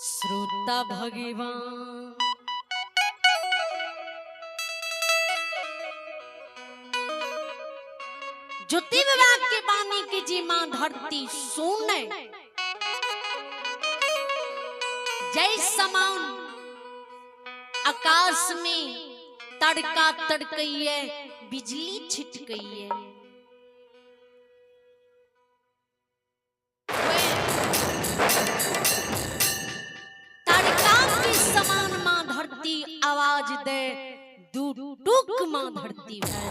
श्रोता भगवान ज्योति बाबा के बानी की जी मां धरती सुने जय समान आकाश में तड़का तड़कइए बिजली छिटकइए तड़का के समान मां धरती आवाज दे दू टूक मां धरती भय।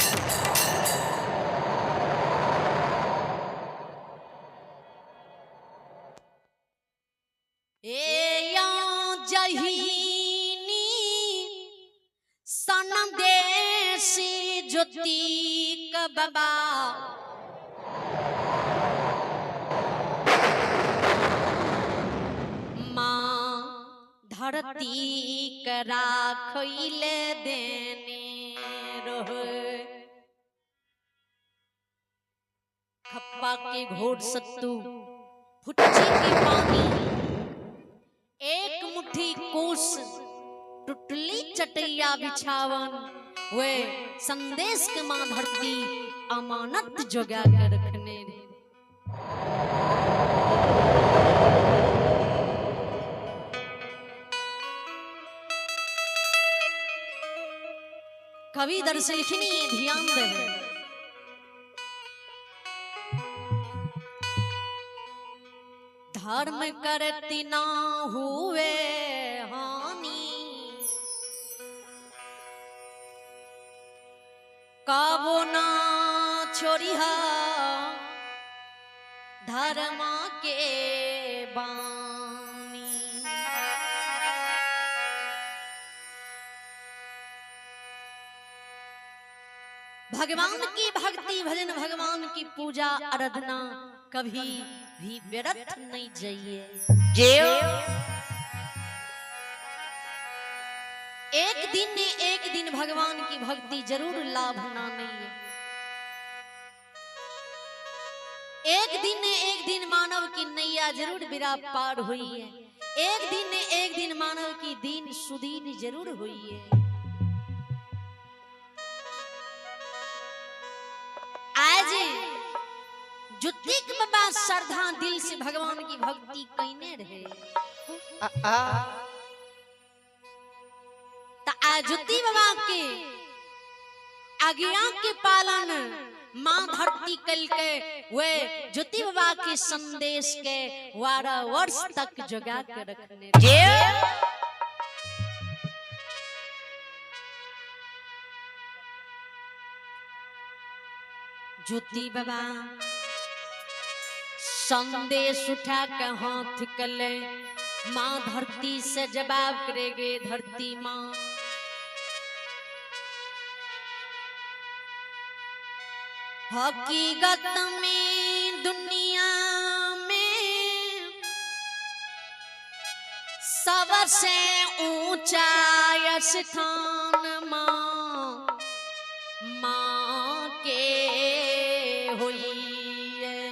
ए या जहीनी संदेश ज्योति क बाबा माँ धरती के राखैले देने रहे। खप्पा के घोट सत्तू फुच्ची के पानी एक मुट्ठी कोस टुटली चटैया बिछावन वे संदेश के मां धरती अमानत जोगा के रखने रे। कवि दर्श लिखनी है, ध्यान देवे। धर्म करती ना हुए हानि काबो ना छोड़िहा धर्म के बानी। भगवान की भक्ति भजन भगवान की पूजा आराधना कभी भी व्यर्थ नहीं जाइए। एक दिन ने एक दिन भगवान की भक्ति जरूर लाभ ना नहीं है। एक दिन ने एक दिन मानव की नैया जरूर बिरा पार हुई है। एक दिन ने एक दिन मानव की दीन सुदीन जरूर हुई है। आज जुतिक बाबा श्रद्धा दिल से भगवान की भक्ति कईने रहे त आज ज्योति बाबा के आज्ञा के पालन मां धरती कल के वे ज्योति बाबा के संदेश के 12 वर्ष तक जगा के रखने। ज्योति बाबा संदेश उठा के हाथ कले मां धरती से जवाब करेगे धरती मां हकीकत में दुनिया में सबसे ऊंचा स्थान मां मां के हुई है।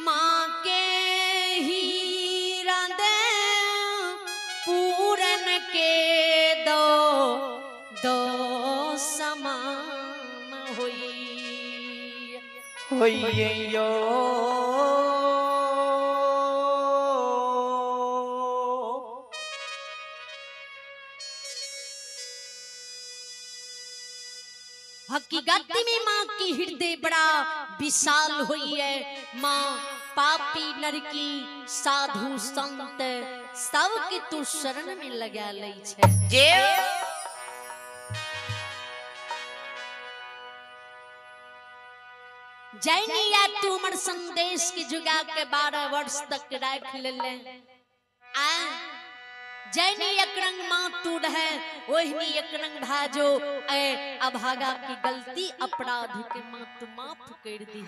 माँ के ही रांदे पूरन के दो दो समान हुई होइए यो। हकीकत में माँ की हृदय बड़ा विशाल हुई है। माँ पापी नरकी साधु संत सब के तू शरण में लगा लै छे। जैनी या तू हमर संदेश के जुगा के 12 वर्ष तक राख ले ले। आ जैनी एक रंग माँ तू रहे ओहिनी एक रंग भाजो ए अभागा की गलती अपराध के माँ तू माफ कर दी।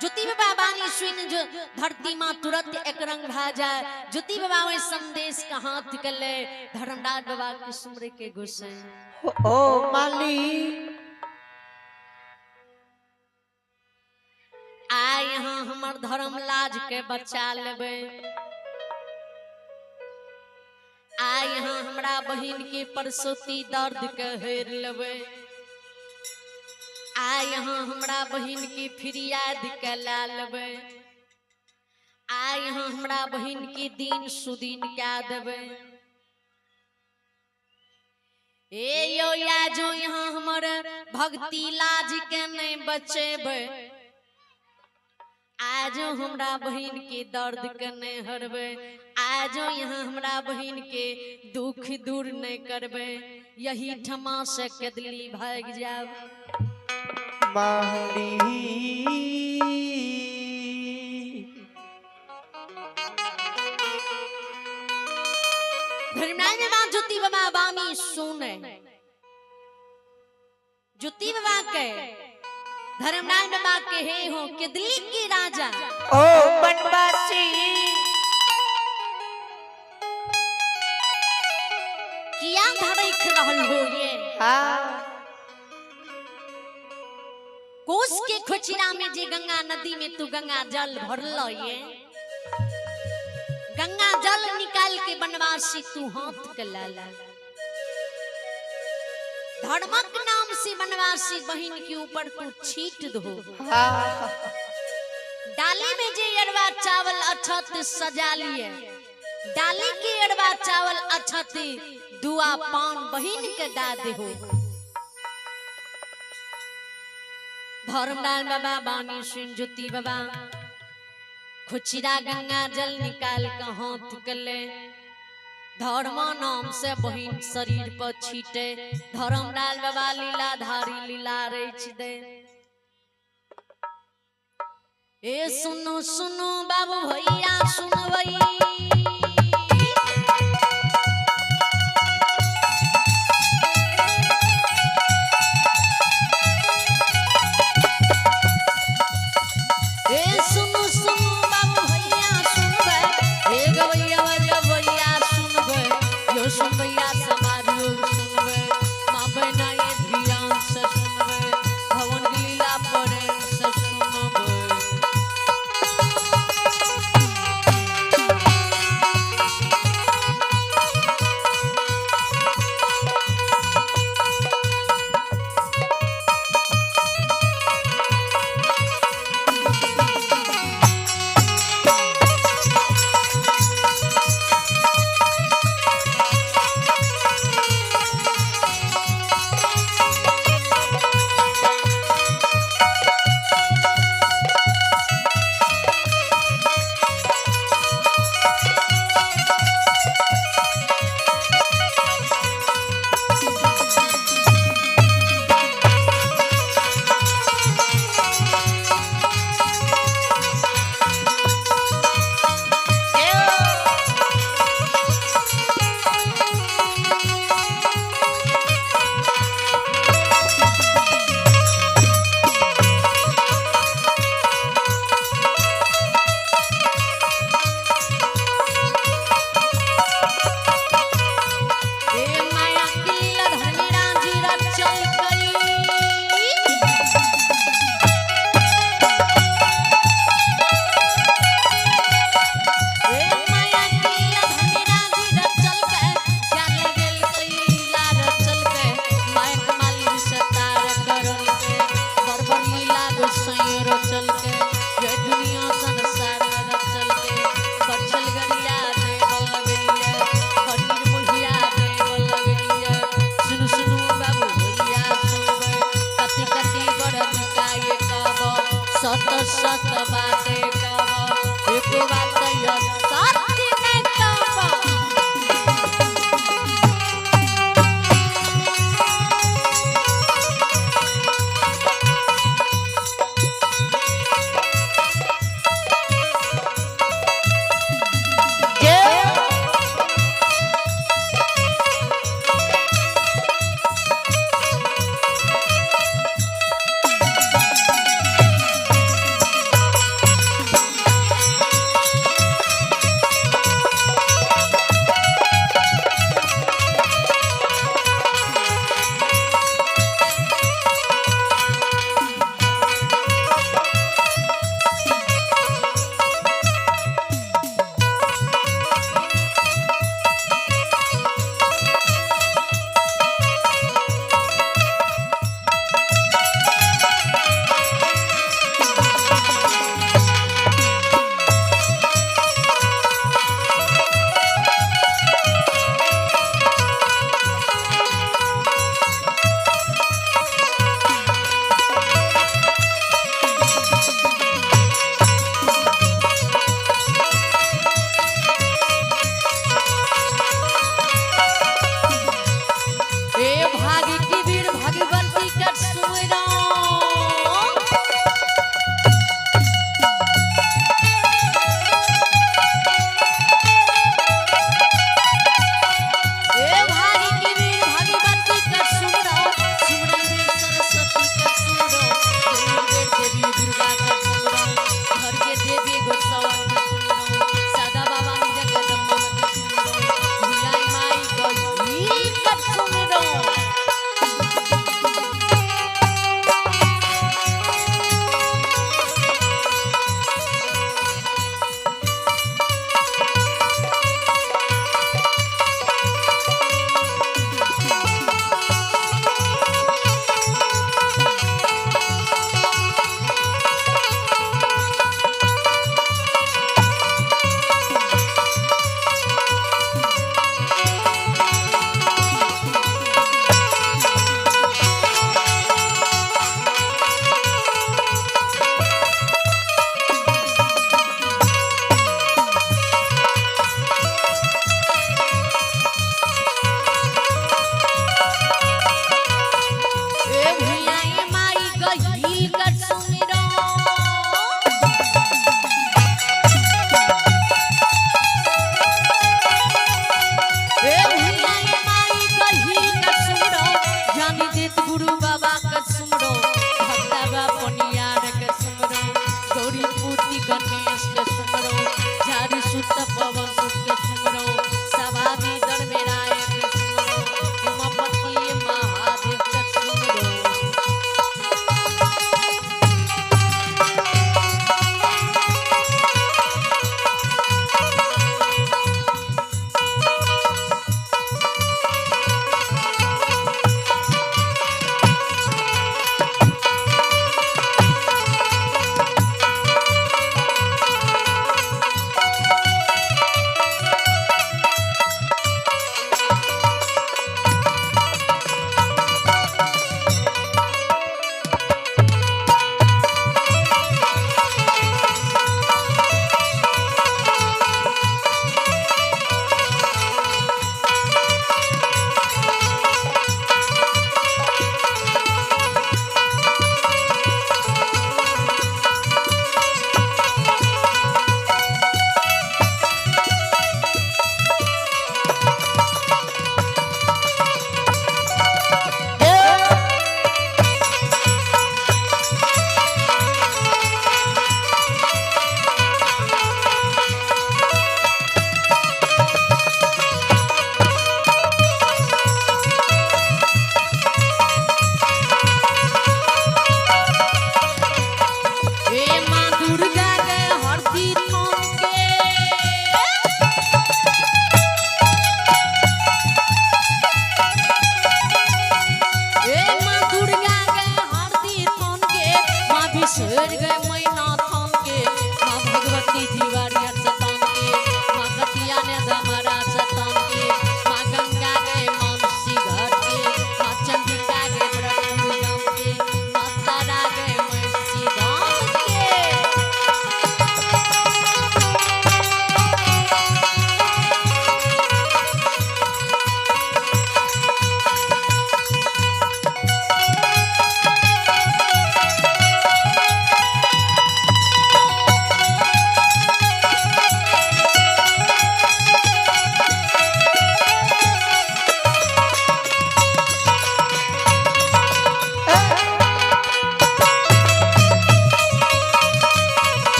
ज्योति बाबा बानी सुन जो धरती माँ तुरंत एक रंग भा जाए। ज्योति बाबा वही संदेश का हाथ कर ले धर्मराज बाबा के सुमरे के गुस्से ओ माली। यहाँ हमर धर्म लाज के बचा लेबै। आइ यहाँ हमरा बहिन के परसौती दर्द के हेर लेबै। आइ यहाँ हमरा बहिन के फिरियाद के ला लेबै। आइ यहाँ हमरा बहिन के दिन सुदिन कए देबै। ए यो या जो यहाँ हमर भक्ति लाज के नहीं बचेबै, आज हमरा बहिन के दर्द के नहीं हरबै, आज यहाँ हमरा बहिन के दुख दूर नहीं करबै, यही ठमा से कदली भाग जाब। माली धर्मराज बाबा ज्योति बाबा बानी सुने, ज्योति बाबा के धर्मराज बाबा के हे हो केदली के राजा। ओ बनवासी किया धड़क रहल हो ये? हाँ कोस के खोचिरा में जे गंगा नदी में तू गंगा जल भरल ये, गंगा जल निकाल के बनवासी तू हाथ के लाला। धर्मक नाम से बनवासी बहिन के ऊपर तू छीट दो। हाँ डाली में जे अरवा चावल अछत सजा लिए, डाली के अरवा चावल अछत दुआ पान बहिन के दा दे हो। धर्मलाल बाबा बानी सुन ज्योति बाबा खुचिरा गंगा जल निकाल के हाथ के ले, धर्म नाम से बहिन शरीर पर छीटे, धर्मलाल बाबा लीला धारी लीला रच दे। ए सुनो सुनो बाबू भैया सुनबई, ए सुनो सुनो बाबू भैया सुनबै, हे गवैया बजबैया सुनबै, यो सुनबैया समाजो सुनबै, माँ बहना ये ध्यान से सुनबै, भवन के लीला प्रेम से सुनबै।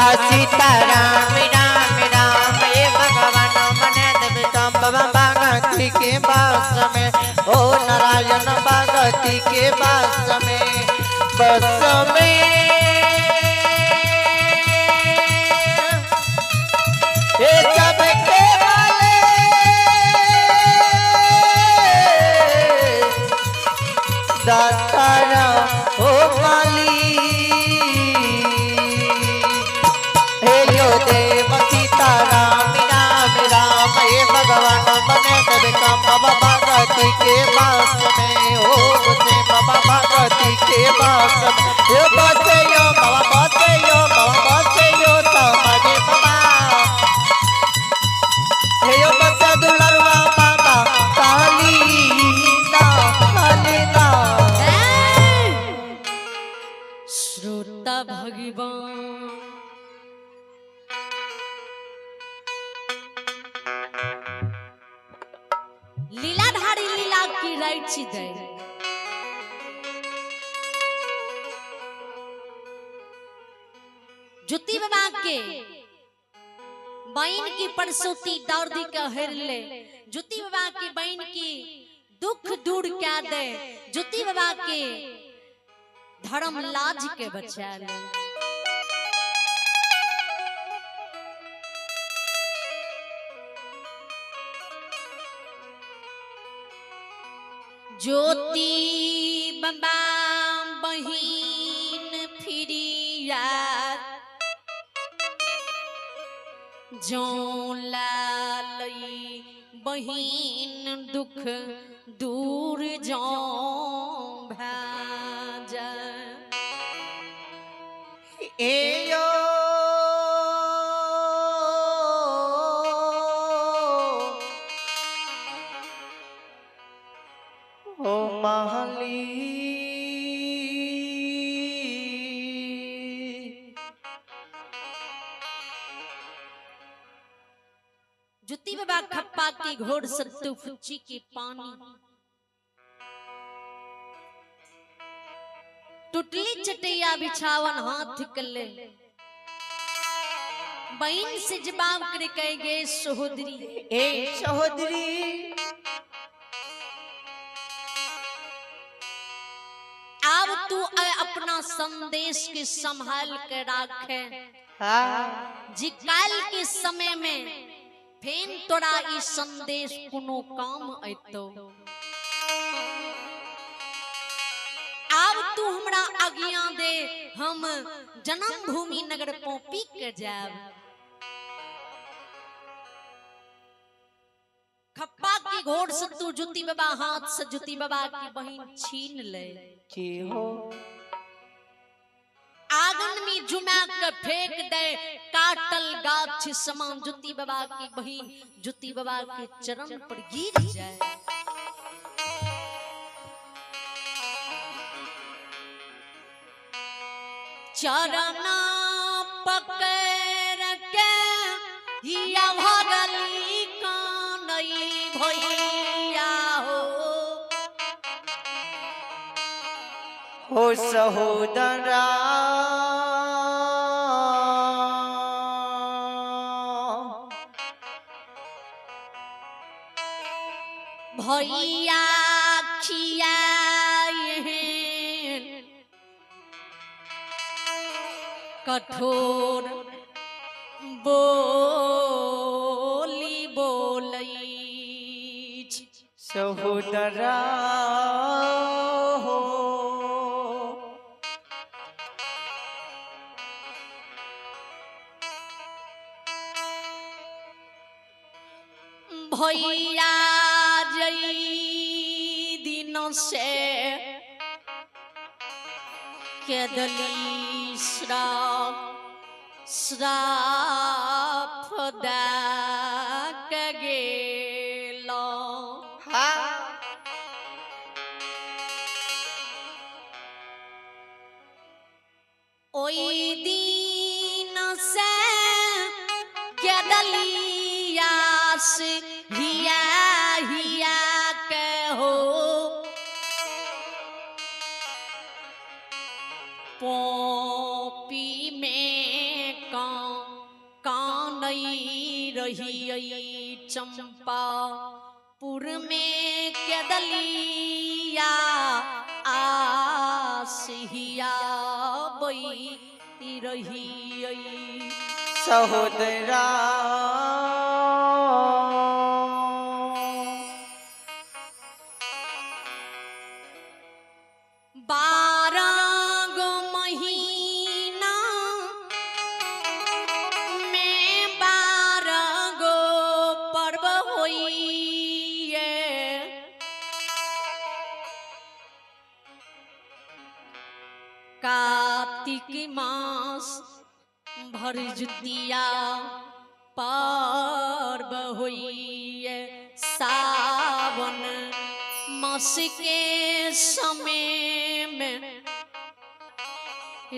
आ सीता राम राम राम हे भगवान मने देवे तम बाबा भगती के बास में ओ नारायण भगती के बास में बस में हे सबके वाले दाता राम ओ माली हे यो देव सीता राम राम राम हे भगवान बने देवे काम बाबा भगती के बास में ओ बसे बाबा भगती के बास में यो बसे यो बाबा बसे यो बाबा बसे यो समाजे बाबा हे यो बसे दुलरवा बाबा काली दा काली दा। श्रोता भगवान लीलाधारी लीला की राइची दे ज्योति बाबा के बहन की परसोती दौड़ी के हर ले, ज्योति बाबा की बहन की दुख दूर क्या दे, ज्योति बाबा के धर्म लाज के बचा ले। ज्योति बाबा बहिन फिरिया जो लालई बहिन दुख दूर जो भाजा। एयो ओ महली जुती बाबा खप्पा की घोड़ सत्तू फुच्ची की पानी टुटली चटैया बिछावन हाथ कले बहन से जवाब करे कह गए सहोदरी ए सहोदरी अब तू अपना संदेश के संभाल के रखे। हाँ जी काल के समय में फेन तोरा ई संदेश कोनो काम अतो। आब तू हमरा आज्ञा दे, हम जन्मभूमि नगर पौपी के जाब। खप्पा की घोड़ से तू जुती बाबा हाथ से जुती बाबा की बहन छीन ले। जी हो आंगन में जुमा के फेंक दे, काटल गाछ समान जुती बाबा की बहन जुती बाबा के चरण पर गिर जाए। चरण पकड़ के हिया भरली कानई भैया हो हो सहोदरा भैया खिया कठोर बोली बोलई सहोदरा हो भैया जई दिन से केदली श्राप श्राप दा गेलो। हाँ ओई दिन से केदलियास हिया हिया के हो पोपी में का बनई रही चंपापुर में केदलिया आसिया बई रही। सहोदरा 12 गो महीना में 12 गो पर्व होइए। कार्तिक मास भरजुतिया पर्व होइए। सावन मास के समय में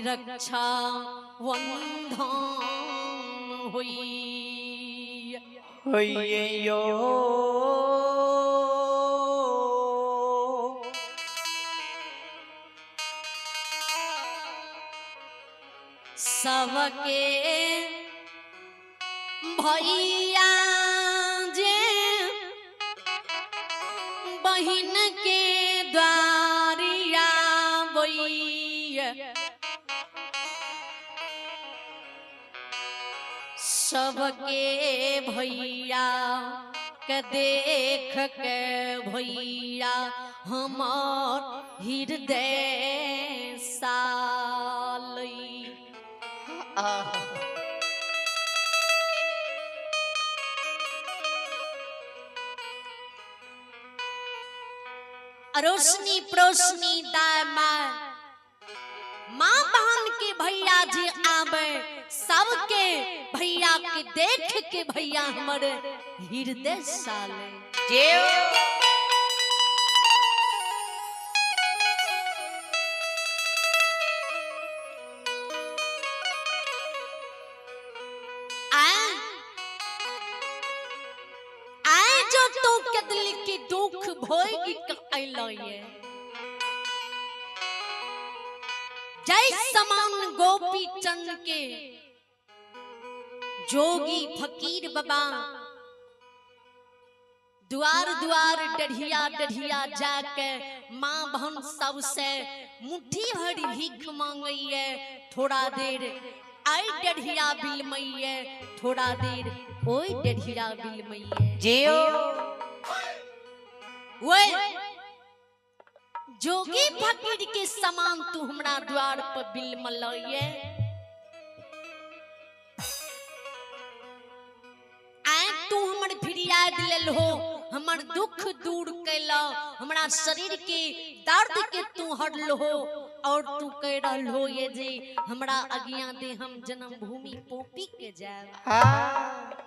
रक्षा बंधन होइए। होइए यो सबके भैया जे बहिन के द्वारिया बोइए। सबके भैया के देख के भैया हमार हृदय सालई। आहा। अरोशनी परोशनी दाय माय माँ बहन के भैया जी आवे, सबके भैया के देख के भैया हमर हृदय साले। जेव आए आए जो तू कदल के दुख भोगी ये जय समान गोपी चंद के जोगी फकीर बाबा द्वार द्वार डढ़िया डढ़िया जाके माँ बहन सबसे मुट्ठी भर भीख मांगैये। थोड़ा देर आई डढ़िया बिलमैये, थोड़ा देर ओई डढ़िया बिलमैये। जेव ओए जोगी फकीर के समान तू हमरा द्वार पर बिलमलैये। आए तू हमर फिरियाद लेल हो, हमर दुख दूर कैला, हमरा शरीर के दर्द के तू हरल हो और तू कह रहल हो ये जे हमरा अगिया दे हम जन्मभूमि पोपी के जाए। हाँ।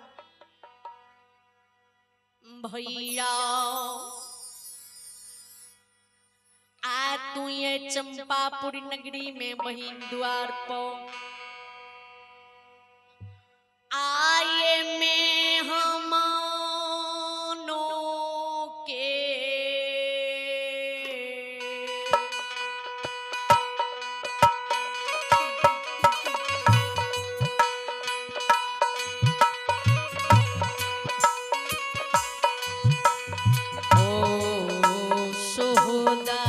भैया आ तू ये चंपापुरी नगरी में बहिन द्वार पो आए में हमानो के ओ सोदरा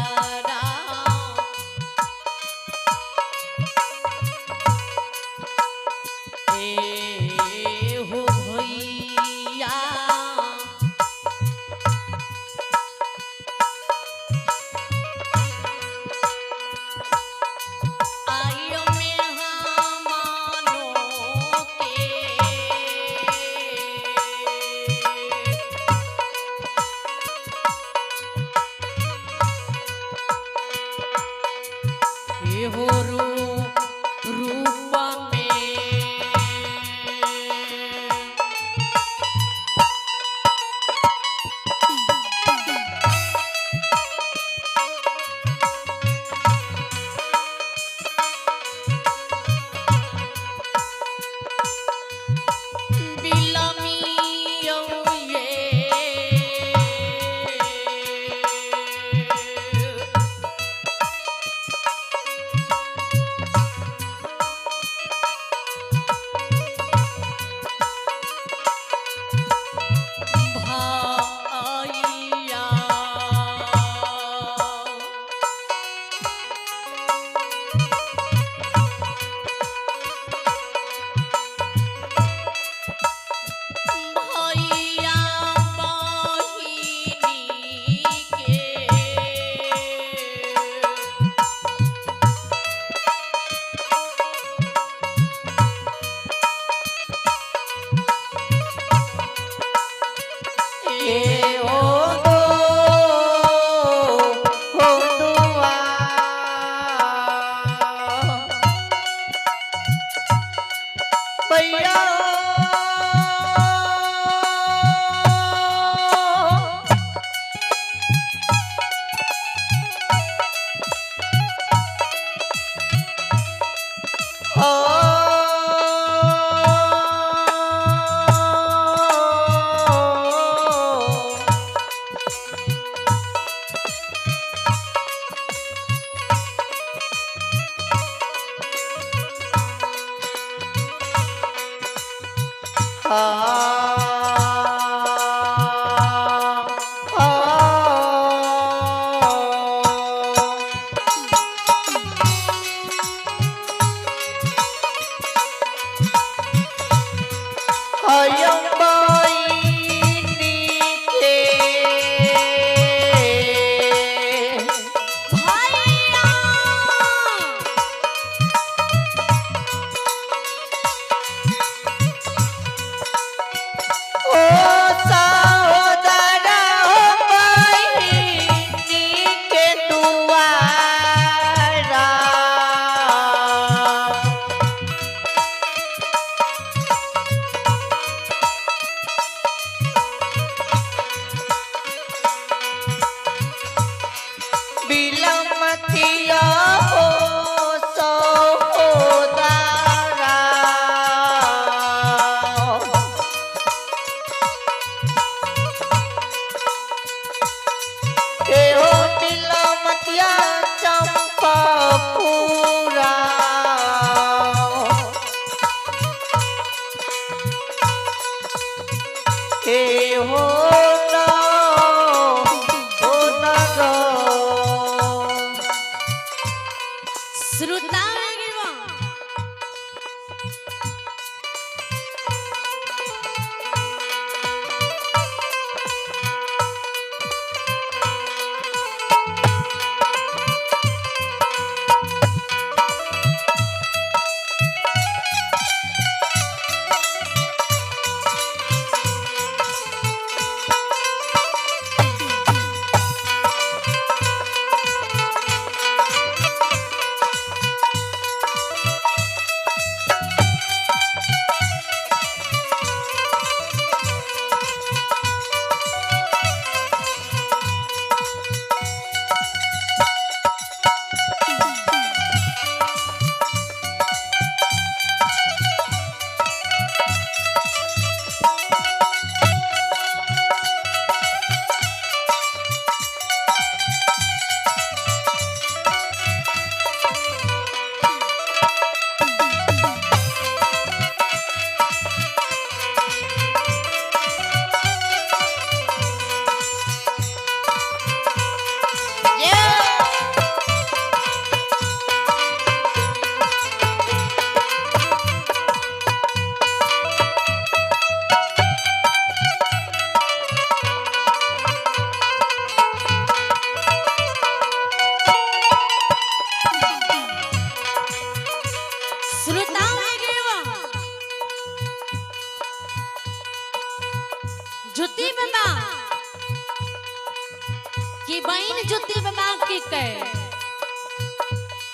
भैया ओ भैया ओ सहोदरा बहिनी के दुआरा बिलमतिया हो सहोदरा हे हो बिलमतिया चंपापुरा हे हो ना हो ना गो श्रोता श्रोता ज्योति बाबा की बहन ज्योति बाबा की कह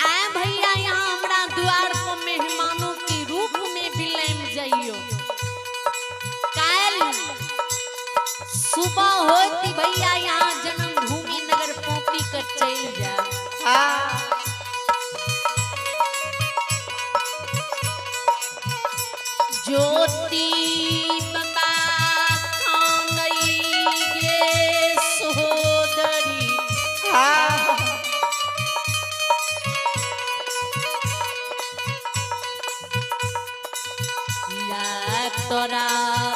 आए भैया यहाँ हमरा द्वार पर मेहमानों के रूप में बिलम जाइयो। काल सुबह होती भैया यहाँ जन्मभूमि नगर पौती कर चल जा। ज्योति बाबा खानई गे सोदरी या तोरा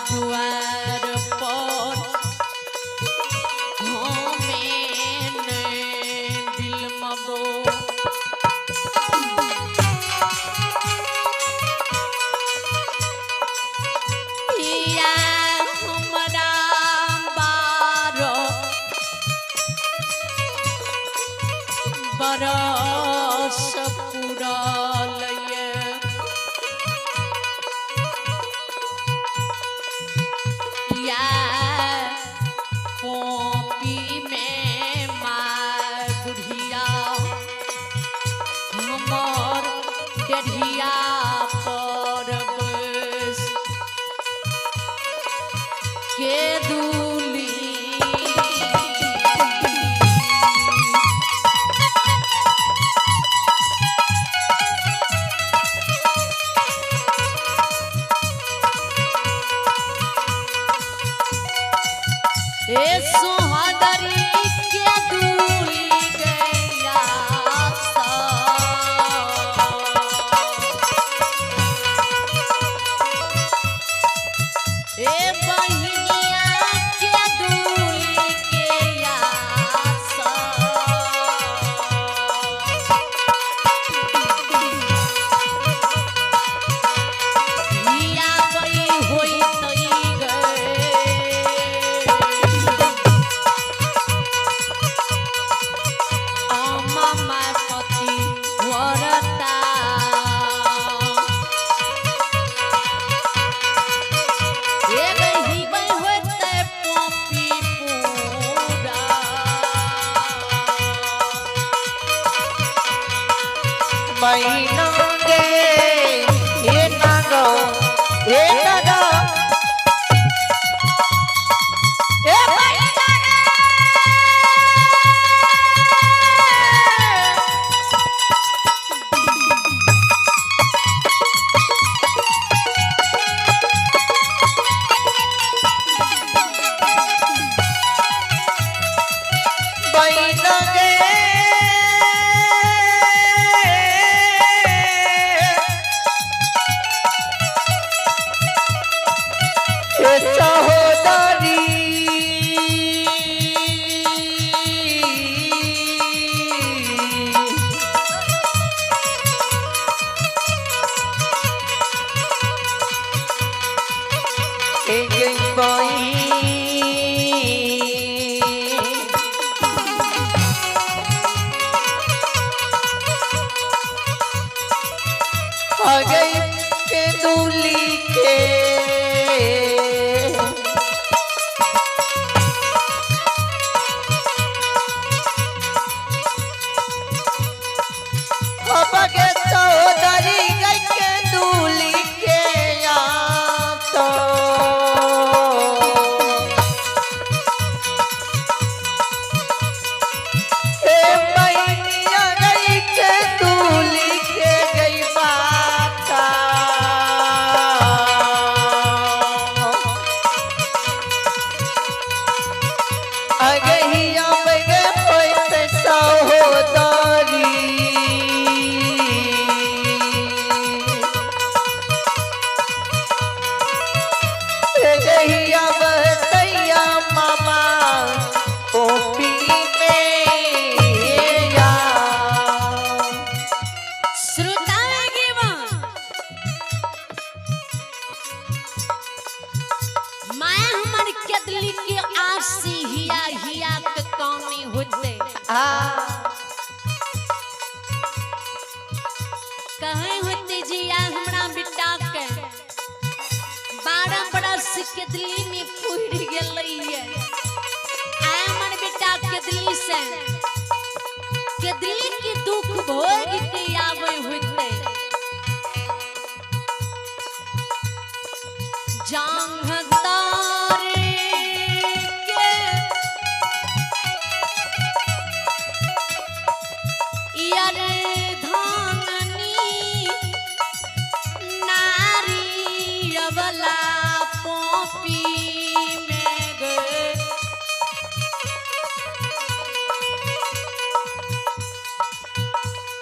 दुआर पर हमें ने बिलमबो। या हमरा बारो बरस पुरल ये। के दूली। ए सोहदरी के दूली गैया सा। ए बहिनिया के दूली के आसा। हिया बई होई तई गए। अम्मा माय पति वरता। एक ही बई होते पोपी पूरा। महीना गे हे नागो हे नागो हे महीना गे। महीना गे हे सहोदरी हे गई बाई। आ गई के दूली के अब के चौधरी गई के दूली के या तो ए मैया गई के दूली के गई बाता। अगहिया बगे होत सहोदरी। अगहिया बहतैया मामा ओपी में या। श्रोता गेवा माया हमर केदली के आसी हिया हिया के कानी होते। आ कहे होते जिया हमरा बेटा के 12 बरस केदली में पुर गेलैये। आय हमर बेटा केदली से केदली के दुख भोग के आवे होते। जांघ तारे के यार धाननी नारी अबला पोपी में गए।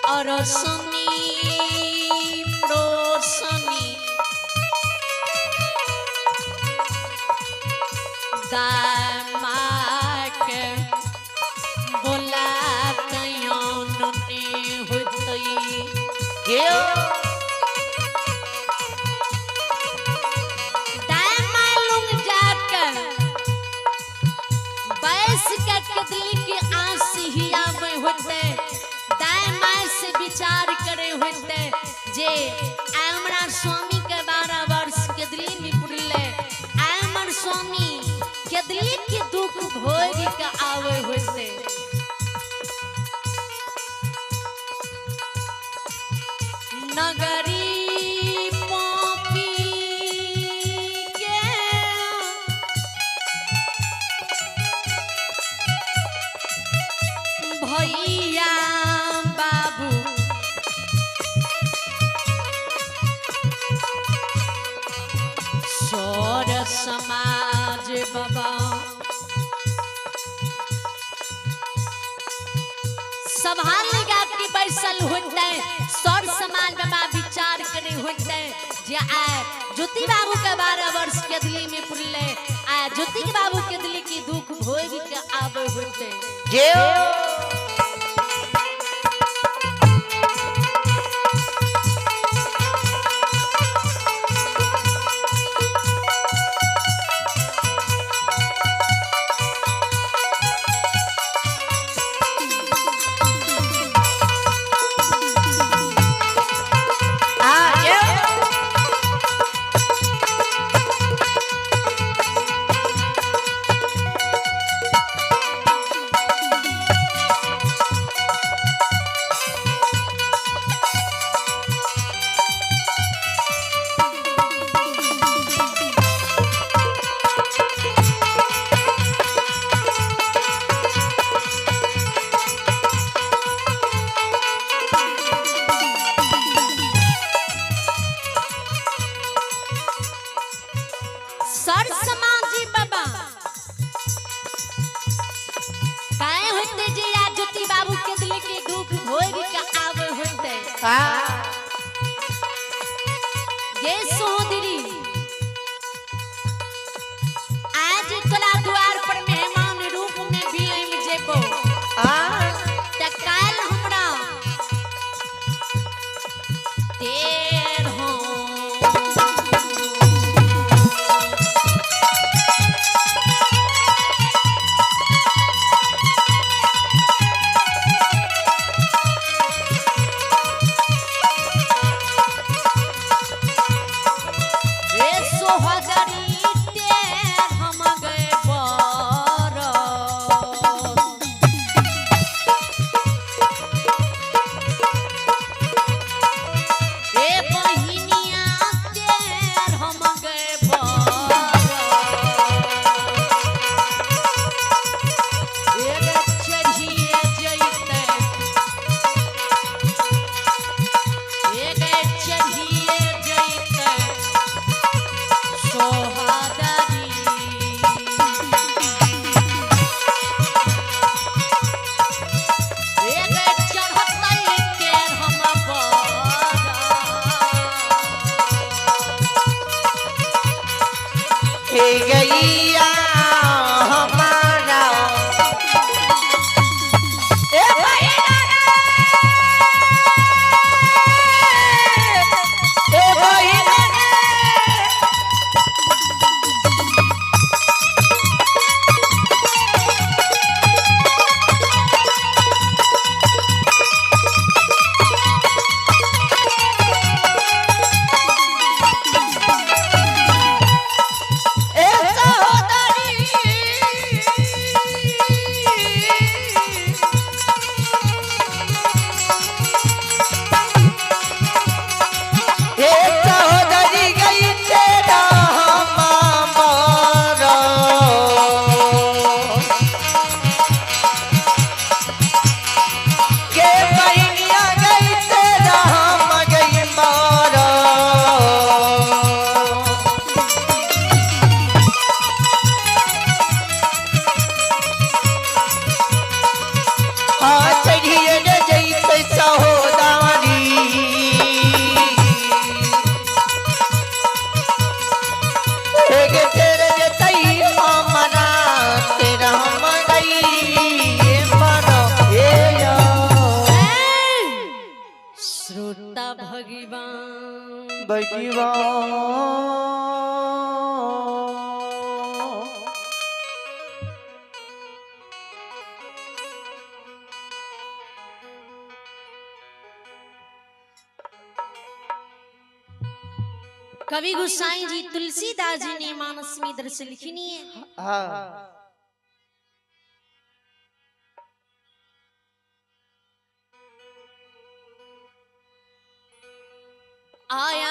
और सनी प्रोसनी दामाक बोला कयोन ने होतई। क्यों दाय मालूम जाकर बैस के कदली के आस हिया में होते। दाय my से विचार करे होते जे आय हमरा स्वामी के 12 वर्ष कदली में पुरले। आय हमर स्वामी कदली के दुख भोग के आवे होते। न समाज बाबा सभा लगा के बैसल होते सर समाज बाबा विचार करे होते जे आए ज्योति बाबू के 12 वर्ष के दिल्ली में पुरले आए ज्योति के बाबू के दिल्ली की दुख भोग के आवे होते जे सर समाजी बाबा काहे होते जे या ज्योति बाबू के दिल के दुख भोग के आवे होते ये सोदरी आज तोरा द्वार पर मेहमान रूप में भी आइम जेबो त काल हमरा तेर हो ए सोहदरी तेर हम गए पर ए बहिनिया तेर हम गए पर ए चढ़िए जइते ए चढ़िए जइते सोहादारी एक चढ़तै तेर हम हे गैया हमारा ए बहिना रे, ए बहिना रे। ए सहोदरी ए सहोदरी गई तेरा हमारा के बहिनिया गई तेरा हम गई मारा। चढ़िए रे जैते सहोदारी एक तेरे जतई हमारा तेरा हम गई मानो ए यो। श्रोता भगवान भगवान कवि गोसाई जी तुलसीदास जी ने मानस में दर्श लिखनी है। हाँ आया।